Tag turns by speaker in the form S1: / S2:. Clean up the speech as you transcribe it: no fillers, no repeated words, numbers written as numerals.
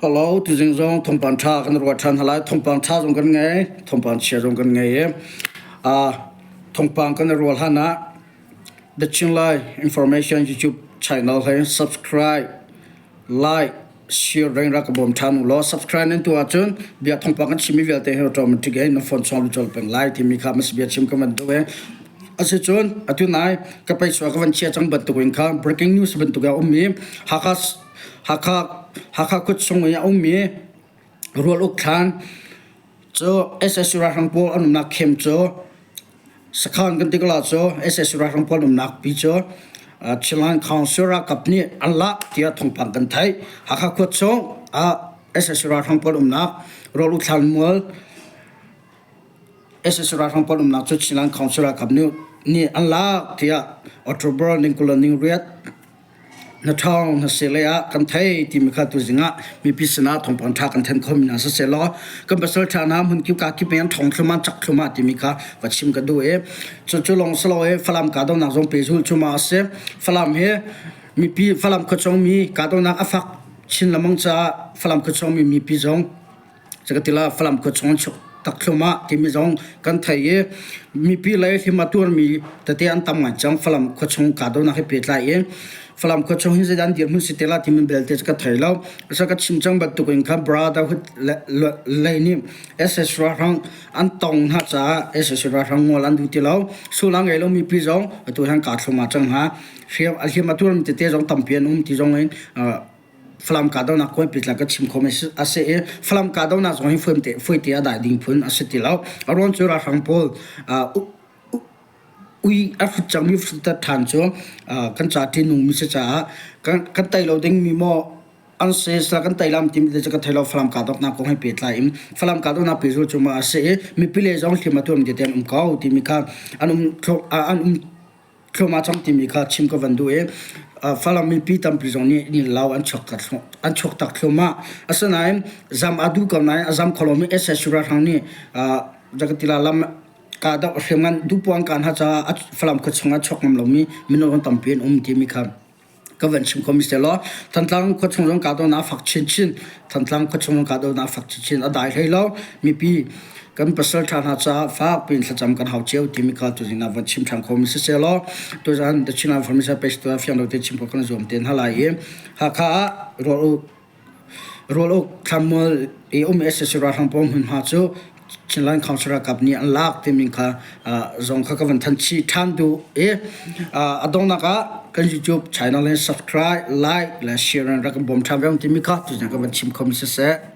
S1: Hello, tuzing zong thawngpang ṭha kan ruat ṭhan hna lai. Thawngpang ṭha zong kan ngei, thawngpang chia zong kan ngei i thawngpang kan i rual hlan ah The Chinlai Information YouTube channel hi subscribe, like, share reng rak ka bawm ṭhan u law subscribe nan tuah ahcun bia thawngpang kan chimmi vialte hi automatic in na phone chung lut colh peng lai timi kha mas bia chim ka van duh i asicun atu nai ka pei-sua ka van chia cang bantuk in kha breaking news bantuk a ummi Hakha Hakha Hakha khua chung i a ummi Rual Uk Thlan cu SSU ralhrang pawl an umnak camp cu sakhan kan ti ko la cu SSU ralhrang pawl an umnak pi cu Chinland Council ralkap nih an lak tiah thawngpang kan theih. Hakha khua chung ah SSU ralhrang pawl umnak Rual Uk Thlan mual SSU ralhrang pawl umnak cu Chinland Council ralkap nih nih an lak tiah October ning kul le ning riat Na ṭhawng na silei ah kan thei timi kha tuzing ah mipi sinah thawngpang ṭha kan then khomi hna siseh-law kan pasal ṭha hna hmunkip kakip in an ṭhawng thluahmah an cak thluahmah timi kha va chim ka duh i cucu lawng si lo i Falam kahdohnak zong pehzulh cuahmah a si. Falam hi mipi Falam khuachung mi kahdohnak a fak chin lengmang caah Falam khuachung mi mipi zong Cakatila Falam khua chung an chuak tak thluahmah timi zong kan theih i mipi lei hlim a tuarmi tete an tam ngai cang. Falam khua chung kahdohnak he pehtlai in Falam khua chung hin zeidah an dirhmun si te la timi belte cu ka thei lo. Asa ka chim cang bantuk in khan Brotherhood lei nih SS ralhrang an tong hna caah SS ralhrang ngol an duh ti lo. Sullam ngei lo mipi zong atu han kah thluahmah cang hna. Hriam a hliam a tuarmi tete zong tampi an um ti zong in Falam kahdohnak kong pitla ka chim khawh a si i Falam kahdohnak zong hi fuaite a dai ding phun a si ti lo. A ruang cu ralhrang pawl ui a hrut cangmi hrut ṭhan cu kan ca ṭihnungmi si caah kan tei lo dingmi maw an si sila kan tei lam timi te cu ka thei lo Falam kahdohnak kong he pehtlai in Falam kahdohnak pehzulh cu maw a si i mipi le zong hliam a tuarmi tete an um ko timi kha an um an um thluahmah cang timi kha chim ka van duh i Falam mipi tampi zong nih ni lau an chuak an chuak tak thluahmah. Asinain zam a duh ko nain a zam kho lomi SSU ralhrang nih Zakatila lam kahdoh hriamngan duhpuang ka hna caah Falam khua chungah chuak ngam lomi minung tampi an um timi kha ka van chim khomi si law Thantlang khuachung zong kahdohnak a fak chinchin. Thantlang khuachung zong kahdohnak a fak chinchin. A dai hlei lo. Mipi kan pasal ṭha hna caah fak piin thlacam kan hau cio timi kha tuzing ah van chim ṭhan khomi si seh law tuzan The Chinland Information Page tu ah fiang lo te chim khawh kan zuam te hna lai i Hakha ah rual uk Rual uk thlanmual i um sac ralhrang pawl hmunhma cu Chinland Council ralkap nih an lak timi kha zong kha ka van than chih ṭhan duh i a donghnak ah kan YouTube channel in subscribe, like le share in rak kan bawm ṭhan ve timi kha tuzing ka van chim khomi siseh.